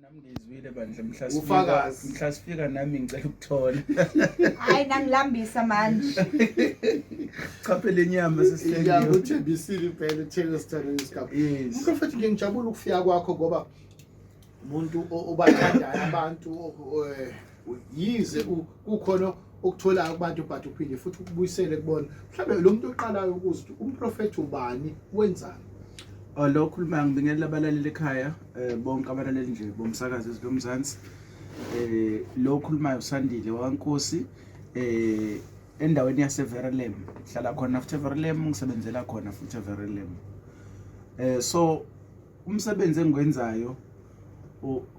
Nami ngizwile bandla, mhla sifika. Ufakazi. Mhla sifika nami ngicela ukuthola. Hayi, nangilambisa manje. Cha phela, inyama Ya, sesihlengiwe. uthembisile impela uthele sithole isigaba. Yes. Mprofethi, ngiyajabula ukufika kwakho ngoba umuntu obathandayo abantu, yize kukhona okutholayo kubantu, but uphinde futhi ukubuyisele kubona. Mhlawumbe lo muntu oqalayo ukuze ukuthi umprofethi ubani, wenzani? Oh, lo khuluma, ngibingelela abalaleli ekhaya, bonke abalaleli nje bomsakazo Izwi Lomzansi. Lo khulumayo uSandile waNkosi, endaweni yase Verulam. Hlala khona futhi eVerulam, ngisebenzela khona futhi eVerulam. So umsebenzi engiwenzayo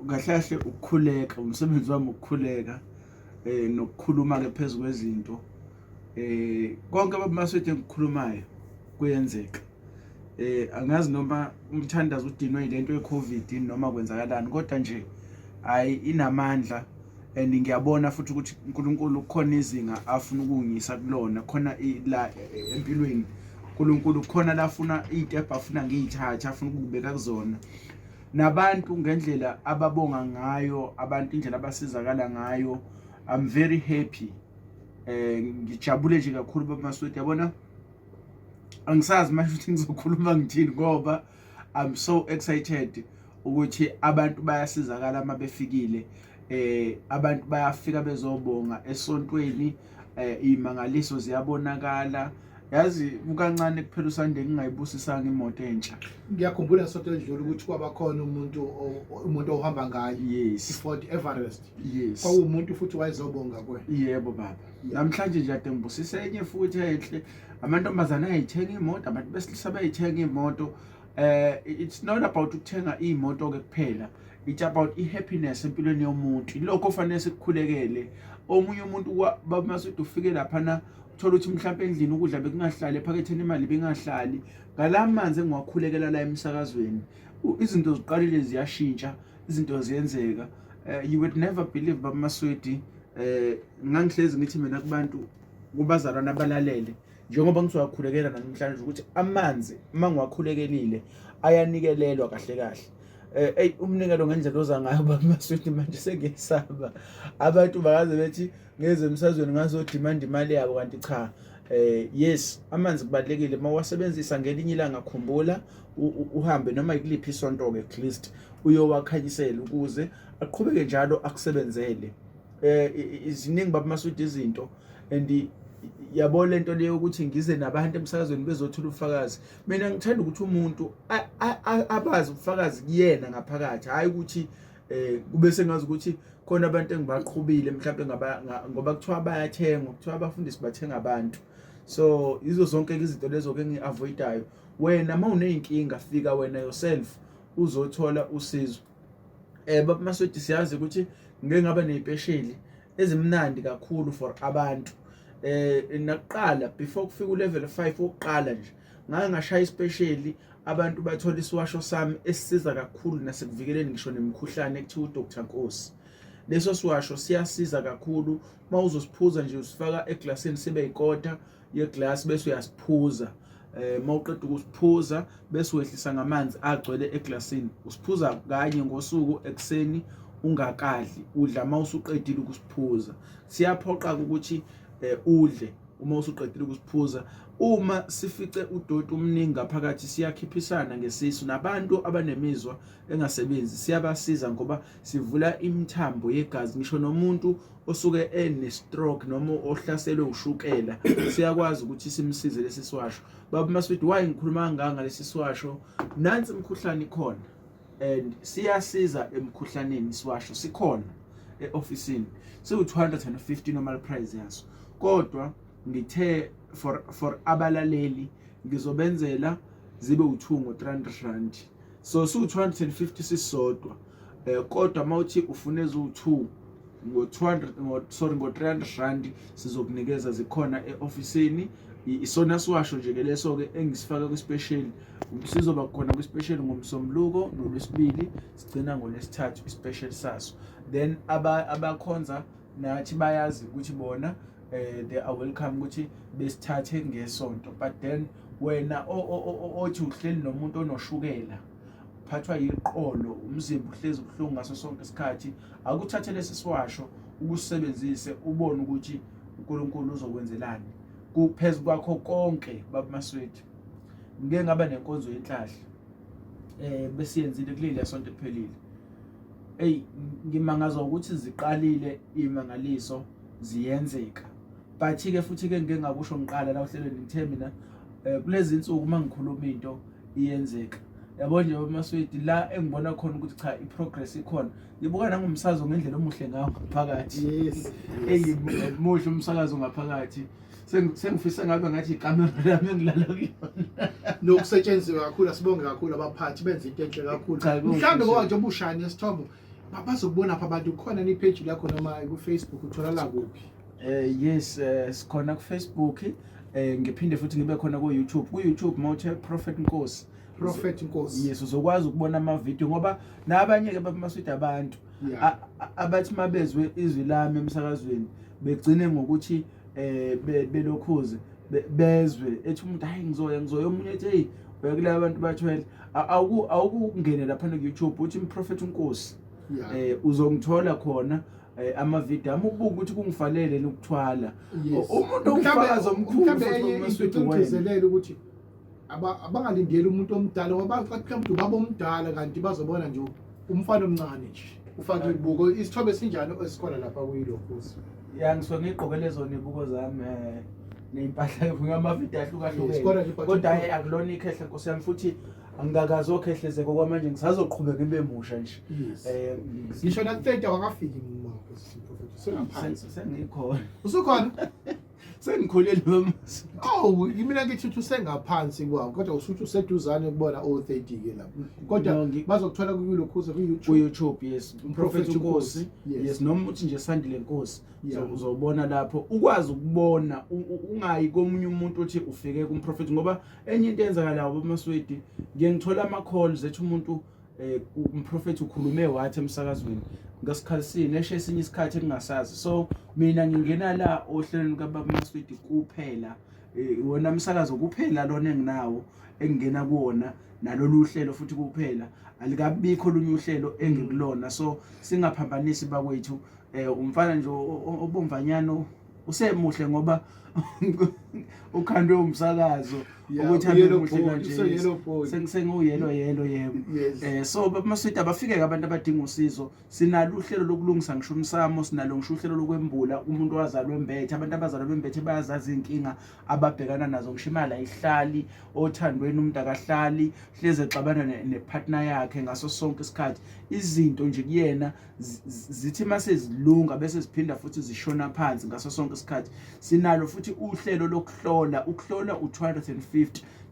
kahle kahle ukukhuleka, umsebenzi wami ukukhuleka nokukhuluma ke phezulu kwezinto. Konke abamaswethe engikukhulumayo kuyenzeka. Angazi noma umthandazo udinwe yilento yeCovid noma kwenzakalani, kodwa nje hayi, inamandla and ngiyabona futhi ukuthi uNkulunkulu kukhona izinga afuna ukungisa kulona khona la empilweni. uNkulunkulu kukhona la afuna iy'step, afuna ngiyithathe, afuna ukubeka kuzona nabantu, ngendlela ababonga ngayo abantu, indlela abasizakala ngayo. I'm very happy, ngijabule nje kakhulu, bamasweti. Yabona, angisazi manje ukuthi ngizokhuluma ngithini ngoba I'm so excited ukuthi abantu bayasizakala uma befikile. Abantu bayafika bezobonga esontweni, imangaliso ziyabonakala. Yazi, kukancane kuphela uSunday ngingayibusisanga imoto entsha. Ngiyakhumbula ngesonto edlule ukuthi kwaba khona umuntu ohamba ngayo, i-Ford Everest. Kwakuwumuntu futhi wayezobonga kuwena. Yebo baba. Namhlanje nje ade ngibusise enye futhi enhle. Amantombazane ayithenga imoto, abantu besilisa bayithenga imoto. It's not about ukuthenga imoto ke kuphela, it's about i-happiness empilweni yomuntu. Ilokho ofanele sikukhulekele. Omunye umuntu, baba Masudu, ufike laphana uthola ukuthi mhlawumbe endlini ukudla bekungahlali ephaketheni, imali bengahlali. Ngalamanzi engiwakhulekela la emsakazweni, izinto ziqalile ziyashintsha, izinto ziyenzeka. You would never believe, baba Maswedi, ngangihlezi ngithi mina kubantu, kubazalwane abalalele njengoba ngizowakhulekela namhlanje, ukuthi amanzi uma ngiwakhulekelile ayanikelelwa kahle kahle. Ey, umnikelo ngendlela oza ngayo, baba Maswidi, manje sengiyesaba abantu bakaze bethi ngeze emsazweni ngazodimanda imali yabo, kanti cha. Yes, amanzi kubalekile mawasebenzisa. Ngelinye ilanga khumbula uhambe noma ikuliphi isonto ke, at least uyowakhanyisela ukuze aqhubeke njalo akusebenzele. Iziningi, baba Maswidi, izinto and yabo lento leyo ukuthi ngize nabantu emsakazweni bezothula ubufakazi. Mina ngithanda ukuthi umuntu abazi ubufakazi kuyena ngaphakathi, hayi ukuthi kube sengazi ukuthi khona abantu engibaqhubile mhlawumbe ngoba kuthiwa bayathengwa, kuthiwa abafundisi bathenga abantu. So izo zonke izinto lezo ke ngi-avoidayo. Wena uma uney'nkinga, fika wena yourself uzothola usizo. Baba Maswedi, siyazi ukuthi ngeke ngaba ney'special ezimnandi kakhulu for abantu. Nakuqala before kufika ulevel 5 wokuqala nje, ngake ngashaya ispecial, abantu bathola isiwasho sami esisiza kakhulu nasekuvikeleni ngisho nemikhuhlane, ekuthiwa uDr Nkosi. Leso siwasho siyasiza kakhulu. Uma uzosiphuza nje, usifaka eglasini sibe ikota yeglass, bese uyasiphuza. Uma uqeda ukusiphuza, bese wehlisa ngamanzi agcwele eglasini. Usiphuza kanye ngosuku ekuseni ungakadli. Udla uma usuqedile ukusiphuza. Siyaphoqa ukuthi udle uma usuqedile ukusiphuza. Uma sifice udoti omningi ngaphakathi, siyakhiphisana ngesisu. Nabantu abanemizwa engasebenzi siyabasiza ngoba sivula imithambo yegazi. Ngisho nomuntu osuke ene-stroke noma ohlaselwe ushukela, siyakwazi ukuthi simsize lesi siwasho. Baba Maswidi, why ngikhuluma kangaka ngalesi siwasho? Nansi imikhuhlane ikhona and siyasiza emkhuhlaneni. Siwasho sikhona e-ofisini, siwu-250 normal price yaso, kodwa ngithe for abalaleli ngizobenzela zibe u-2 ngo-R300. So siwu-250 sisodwa, kodwa uma uthi ufuna eziwu-2 ngo-200, sorry, ngo-R300 sizokunikeza. Zikhona e-ofisini. Isona siwasho nje ke leso-ke engisifaka kwi-special. Sizoba khona kwi-special ngoMsombuluko noLwesibili, sigcina ngoLwesithathu i-special saso. Then abakhonza nathi bayazi ukuthi bona they are welcome ukuthi besithathe ngesonto, but then wena othi uhleli nomuntu onoshukela. Uphathwa yiqolo, umzimba uhlezi ubuhlungu ngaso sonke isikhathi. Akuthathe lesi siwasho ukusebenzise ubone ukuthi uNkulunkulu uzokwenzelani. Kuphezu kwakho konke baba Maswidi. Ngike ngaba nenkonzo yenhlahla. Besiyenzile kuleli sonto ephelile. Ey ngimangazwa ukuthi ziqalile imangaliso ziyenzeka. But ke futhi ke ngike ngakusho ngiqala la ohlelweni ngithe mina kulezi insuku uma ngikhuluma into iyenzeka. Yabo nje uMaswidi la engibona khona ukuthi cha iprogress ikhona. Ngibuka nangomsakazo ngendlela omuhle ngawo ngaphakathi. Yes. Ey muhle umsakazo ngaphakathi. Sengifisa ngabe ngathi ikamera lami engilala kuyona. Nokusetshenziwe kakhulu, asibonge kakhulu abaphathi benza into enhle kakhulu. Mhlawumbe ngoba nje ubushaya nesithombe bazokubona pha abantu khona ni page lakho noma ku Facebook utholala kuphi? Yes, sikhona ku Facebook, ngiphinde futhi ngibe khona ku YouTube. Ku YouTube mawuthe Prophet Nkosi. Prophet Nkosi. Yes, uzokwazi ukubona ama video ngoba nabanye ke bamaswidi abantu abathi mabezwe izwi lami emsakazweni begcine ngokuthi belokhuze bezwe ethi umuntu hayi ngizoya ngizoya, omunye ethi hey uya kulaba abantu bathwele. Awukungene lapha ku YouTube uthi Prophet Nkosi, uzongithola khona ama video ami, ubuka ukuthi kungifanele ukuthwala. Umuntu ongifakaza omkhulu futhi ugcizelela ukuthi abangalindeli umuntu omdala ngoba mhlawumbe ubaba omdala kanti bazobona nje umfana omncane nje ufake ibuko. Isithombe esinjani esikhona lapha kuyilokhuzi? Ya, ngisuke ngigqoke lezo nebuko zami ney'mpahla ngamavidiyo ahlukahlukene, kodwa hhayi akulona ikhehle nkosi yami, futhi angikakazi okhehlezeka okwamanje, ngisazoqhubeka ibe musha nje. Ngisho na-30 awakafiki sengaphansi, sengikhona. Usukhona? Sengikhulile mama. Oh, mina ngithi uthi usengaphansi kwawo, kodwa usuthi useduzane kubona o-30 ke lapho. Kodwa bazokuthola kuyilokhuza ku-YouTube. Ku-YouTube, yes, Prophet Nkosi. Yes, noma uthi nje Sandile Nkosi uzobona lapho, ukwazi ukubona ungayi komunye umuntu uthi ufike kumprofeti, ngoba enye into eyenzakalayo bamaswidi, ngiye ngithola ama-calls ethi umuntu umprofeti ukhulume wathi emsakazweni ngasikhathi eshe esinye isikhathi engingasazi. So mina ngingena la ohlelweni lukababa Maswidi kuphela, wona umsakazo kuphela lona enginawo engingena kuwona, nalolu hlelo futhi kuphela, alikabikho olunye uhlelo engikulona. So singaphambanisi bakwethu. Umfana nje obomvanyana usemuhle ngoba ukhandwe umsakazo ukuthi abe muhle kanje, senguyelo yelo yebo. So bamaswidi abafike abantu abadinga usizo, sinalo uhlelo lokulungisa ngisho umsamo, sinalo ngisho uhlelo lokwembula umuntu owazalwa embethe. Abantu abazalwa bembethe bayazazi inkinga ababhekana nazo, ngisho imali ayihlali othandweni, umuntu akahlali, hleze exabana nepartner yakhe ngaso sonke isikhathi. Izinto nje kuyena zithi mase zilunga bese ziphinda futhi zishona phansi ngaso sonke isikhathi. Sinalo futhi uhlelo lokuhlola, ukuhlola u250.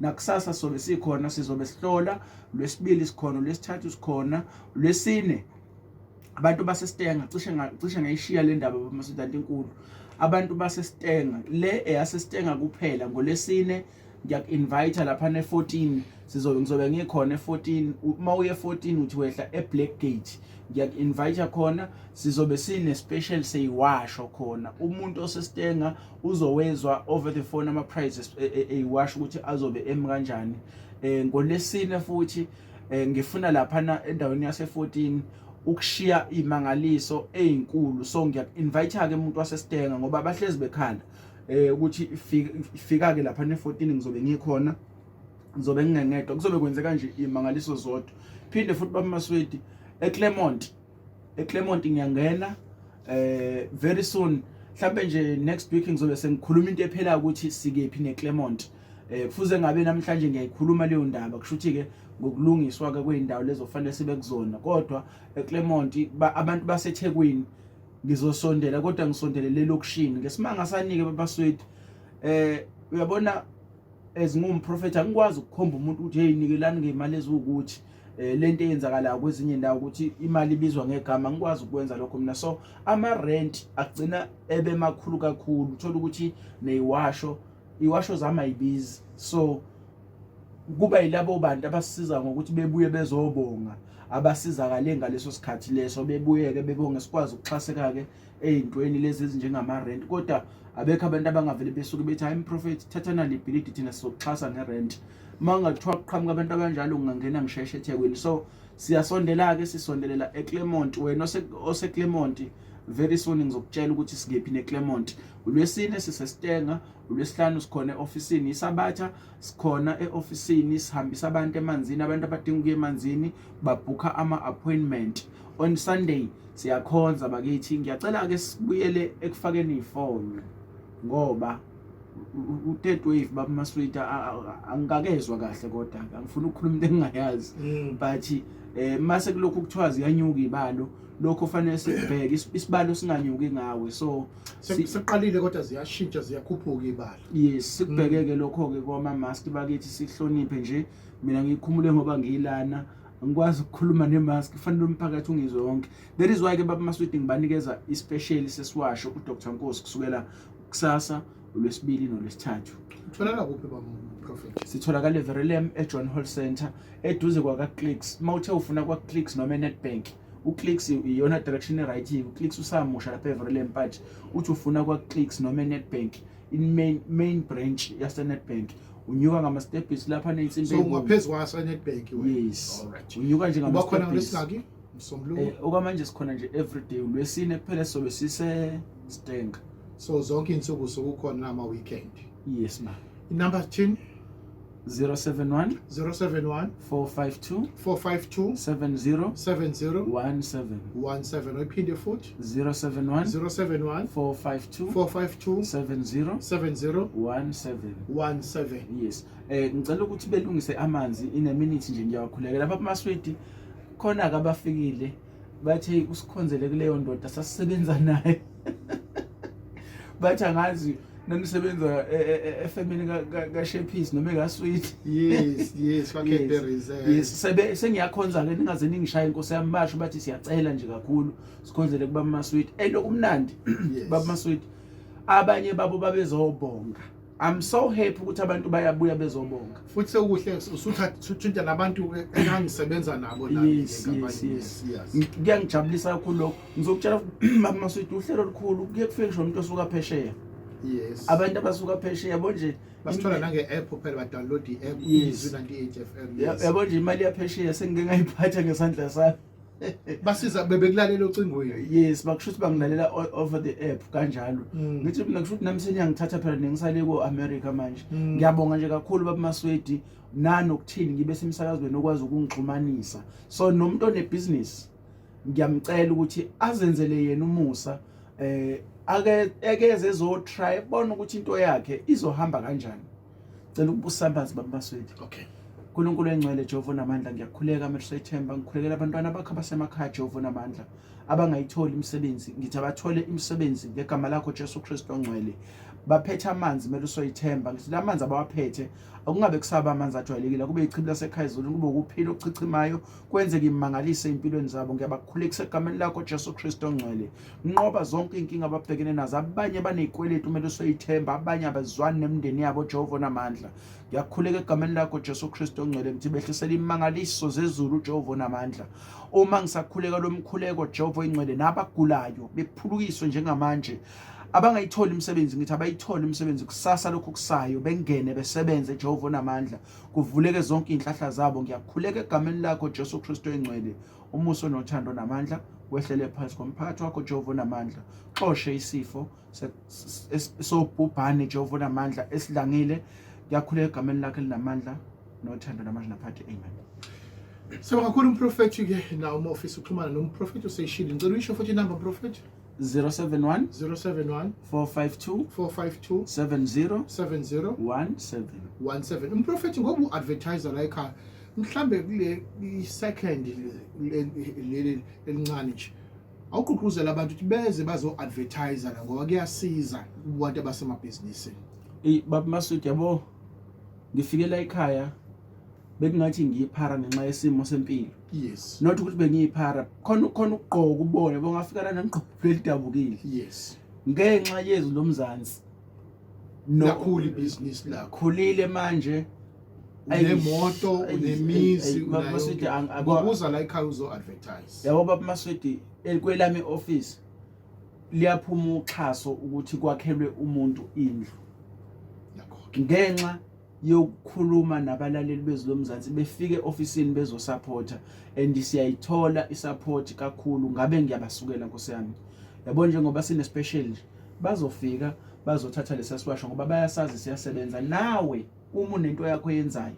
Nakusasa sobe sikhona, sizobe sihlola lwesibili sikhona, lwesithathu sikhona, lwesine. Abantu baseStenga cishe ngayishiya le ndaba bamasudant inkulu. Abantu baseStenga, le eyaseStenga kuphela, ngolesine ngiyaku-invite lapha ne-14, sizobe ngizobe ngikhona e-14. Uma uye e-14 uthi wehla e-Black Gate, ngiyaku-invite khona, sizobe sine-special seyiwasho khona. Umuntu oseStenga uzowezwa over the phone ama-prices eyiwasho ukuthi azobe emi kanjani. Ngolesine futhi ngifuna laphana endaweni yase-14 ukushiya imangaliso ezinkulu, so ngiyaku-invite-ke umuntu waseStenga ngoba bahlezi bekhala ukuthi ifika ke lapha ne-14, ngizobe ngikhona, ngizobe ngingengedwa, kuzobe kwenzeka nje imangaliso zodwa. Phinde futhi bamaswedi eClermont, eClermont ngiyangena very soon, mhlambe nje next week ngizobe sengikhuluma into ephela ukuthi sikephi neClermont. Kufuze ngabe namhlanje ngiyayikhuluma leyo ndaba, kusho ukuthi ke ngokulungiswa ke kweindawo lezo fanele sibe kuzona, kodwa eClermont abantu baseThekwini ngizosondela, kodwa ngisondelele elokishini ngesimanga sanike babaswedi. Uyabona, as ngumprofeti angikwazi ukukhomba umuntu ukuthi hey nikelani ngemali eziwukuthi, lento eyenzakalayo kwezinye indawo ukuthi imali ibizwa ngegama, angikwazi ukwenza lokho mina. So ama rent agcina ebe makhulu kakhulu, uthola ukuthi neyiwasho iwasho zami ayibizi, so kuba yilabo bantu abasiza ngokuthi bebuye bezobonga, abasizakale ngaleso sikhathi leso, bebuyeke bebonge, sikwazi ukuxhaseka ke ey'ntweni lezi ezinjengama-rent. Kodwa abekho abantu abangavele besuke bethi hayi mprofethi thatha nali ibhilidi thina sizokuxhasa nge-rent. Uma kungathiwa kuqhamuka abantu abanjalo ngingangena ngisheshe eThekwini. So siyasondela-ke, sisondelela eClermont. Wena oseClermont, very soon ngizokutshela ukuthi sikephi neClermont. Ulwesine siseStenga, ulwesihlanu sikhona e-ofisini, isabatha sikhona e-ofisini, sihambisa abantu emanzini, abantu abadinga ukuya emanzini babhukha ama-appointment. On Sunday siyakhonza bakithi. Ngiyacela-ke sibuyele ekufakeni iy'fonyo ngoba u-third wave baba Maswita angikakezwa kahle, kodwa angifuni ukukhuluma into engingayazi. But mase kulokhu kuthiwa ziyanyuka ibalo, lokho fanele sikubheke, isibalo singanyuki ngawe, so Seqalile kodwa ziyashintsha, ziyakhuphuka ibalo. Yes, sikubheke-ke lokho-ke kwama-mask bakithi, sihloniphe nje. Mina ngikhumule ngoba ngiyilana, angikwazi ukukhuluma ne-mask, kufanele umphakathi ungizwe wonke. That is why-ke baba Maswidi ngibanikeza i-special sesiwasho uDr Nkosi kusukela kusasa, ulwesibili nolwesithathu. Utholakala kuphi baba Prophet? Sitholakala eVerulam, eJohn Hall Center, eduze kwaka-Clicks. Uma uthe ufuna kwa-Clicks noma eNedbank, uClicks iyona direction e-right. UClicks usamusha lapha eVerulam, but uthi ufuna kwa-Clicks noma eNedbank, in main branch yaseNedbank, unyuka ngama-stepis lapha ney'nsimbi. So ungaphezu kwaseNedbank wena? Yes. Alright. Unyuka nje. Uba khona ngolwesingaki? Msombuluko? Okwamanje sikhona nje everyday, ulwesine kuphela sizobe sise-Stenga. So zonke iy'nsuku sokukhona nama-weekend? Yes ma. Inumber 10? 071. 071. 452. 452. 70. 70. 17. 17. Uyiphinde futhi. 071. 071. 452. 452. 70. 70. 17. 17. Yes. Ngicela ukuthi belungise amanzi in a minute nje, ngiyawakhulekela lapha kuMaswidi. Khona ke abafikile bathi usikhonzele kuleyo ndoda sasisebenza naye, bathi angazi nanisebenza efemini kaShephisi noma ekaSweet. Yes, kwa-Cadbury's. Yes, sebe sengiyakhonza ke, ningaze ningishaye inkosi yami. Basho bathi siyacela nje kakhulu sikhonzele kuba Maswidi and okumnandi, baba Maswidi, abanye babo babezobonga. I'm so happy ukuthi abantu bayabuya bezobonga. Futhi sekuhle usuthinta nabantu engangisebenza nabo nami. Yes. Kuyangijabulisa kakhulu lokho. Ngizokutshela baba Maswidi, uhlelo olukhulu kuye kufike ngisho umuntu osuka phesheya. Abantu abasuka phesheya yabo nje. Basithola nange-app phela, ba-download i-app, Izwi 98 FM. Yes. Yabo nje, imali yaphesheya sengike ngayiphatha ngesandla sami. Basiza bebekulalela ocingweni? Yes, bakusho ukuthi bangilalela over the app kanjalo. Ngithi mina kusho ukuthi nami seniyangithatha phela, nengisale ko-America manje. Ngiyabonga nje kakhulu baba Maswedi, nanokuthini ngibe semsakazweni okwazi ukungixhumanisa. So nomuntu onebhizinisi ngiyamcela ukuthi azenzele yena umusa, ake ekeze ezo-try bona ukuthi into yakhe izohamba kanjani. Cela ukubusa amanzi baba Maswedi. Okay. uNkulunkulu engcwele, Jehova onamandla, ngiyakhuleka amehlo ethemba, ngikhulekela abantwana bakho abasemakhaya, Jehova onamandla, abangayitholi imisebenzi, ngithi abathole imisebenzi ngegama lakho Jesu Kristu ongcwele. Baphethe amanzi mele usoyithemba, ngithi la manzi abawaphethe akungabe kusaba amanzi ajwayelekile, kube ichibi lasekhaya ezulwini, kube ukuphila okuchichimayo, kwenzeke imangaliso empilweni zabo. Ngiyabakhulekisa egameni lakho Jesu Kristu ongcwele. Nqoba zonke iy'nkinga ababhekene nazo. Abanye baney'kweletu kumele usoyithemba, abanye abazwani nemindeni yabo, Jehova onamandla. Ngiyakhuleka egameni lakho Jesu Kristu ongcwele, ngithi behlisela imangaliso zezulu, Jehova onamandla. Uma ngisakhuleka lo mkhuleko, Jehova oyingcwele, nabagulayo bephulukiswe njengamanje. Abangayitholi imisebenzi ngithi abayithole imisebenzi kusasa lokhu kusayo, bengene besebenze, Jehova onamandla, kuvuleke zonke iy'nhlahla zabo. Ngiyakhuleka egameni lakho Jesu Kristu oyingcwele, umuso nothando namandla wehlele phansi komphakathi wakho, Jehova onamandla. Xoshe isifo sobhubhane, Jehova onamandla, esidlangile. Ngiyakhuleka egameni lakho elinamandla nothando namandla naphathi, amen. Sibonga kakhulu umprofethi ke. Nawo uma ufisa ukuxhumana nomprofethi, useyishilo. Ngicela uyisho futhi inamba, mprofethi. 071. 071. 452. 452. 70. 70. 17. 17. Umprofethi, ngoba u-advertiser la ekhaya, mhlambe kule i-second leli elincane nje, awugqugquzela abantu ukuthi beze bazo-advertise la, ngoba kuyasiza kubantu abasemabhizinisini. Eyi baba Masudi, yabo ngifike la ekhaya bekungathi ngiyiphara ngenxa yesimo sempilo. Not ukuthi bengiyiphara, khona khona ukugqoka ubone bongafika la nangigqoka elidabukile. Ngenxa yezwi lomzansi. No, lakhula ibhizinisi lakho. Khulile manje. Unemoto, unemizi, unayo. La ekhaya uzo-advertise. Yabo baba Maswidi, kwelami office liyaphuma uxhaso ukuthi kwakhelwe umuntu indlu. Yakho-ke. Ngenxa yokukhuluma nabalaleli bezwi lomzansi befike ofisini bezosupporta and siyayithola isupport kakhulu ngabe ngiyabasukela nkosi yami yabo njengoba sine special nje bazofika bazothatha lesasiwasho ngoba bayasazi siyasebenza nawe uma unento yakho yenzayo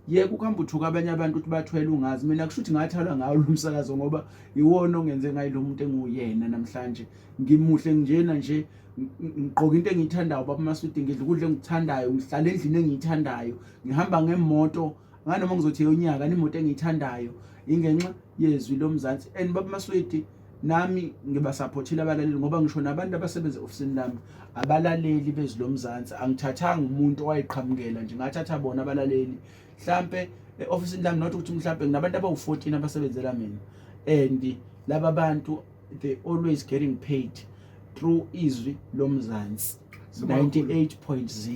yeka ukuhamba uthuka abanye abantu ukuthi bathwele ungazi mina kusho ukuthi ngathalwa ngawo lo msakazo ngoba iwona ongenze ngayi lo muntu engiwuyena namhlanje ngimuhle njena nje ngigqoka into engiyithandayo baba Maswidi ngidla ukudla engikuthandayo ngihlala endlini engiyithandayo ngihamba ngemoto nganoma ngizothi yonyaka imoto engiyithandayo ingenxa yezwi lomzansi and baba Maswidi nami ngibasaphothile abalaleli ngoba ngisho nabantu abasebenza e-ofisini lami abalaleli bezwi lomzansi angithathanga umuntu owayeqhamukela nje ngathatha bona abalaleli mhlampe e-ofisini lami not ukuthi mhlampe nginabantu abawu-14 abasebenzela mina and laba bantu they always getting paid through izwi lomzansi 98.0.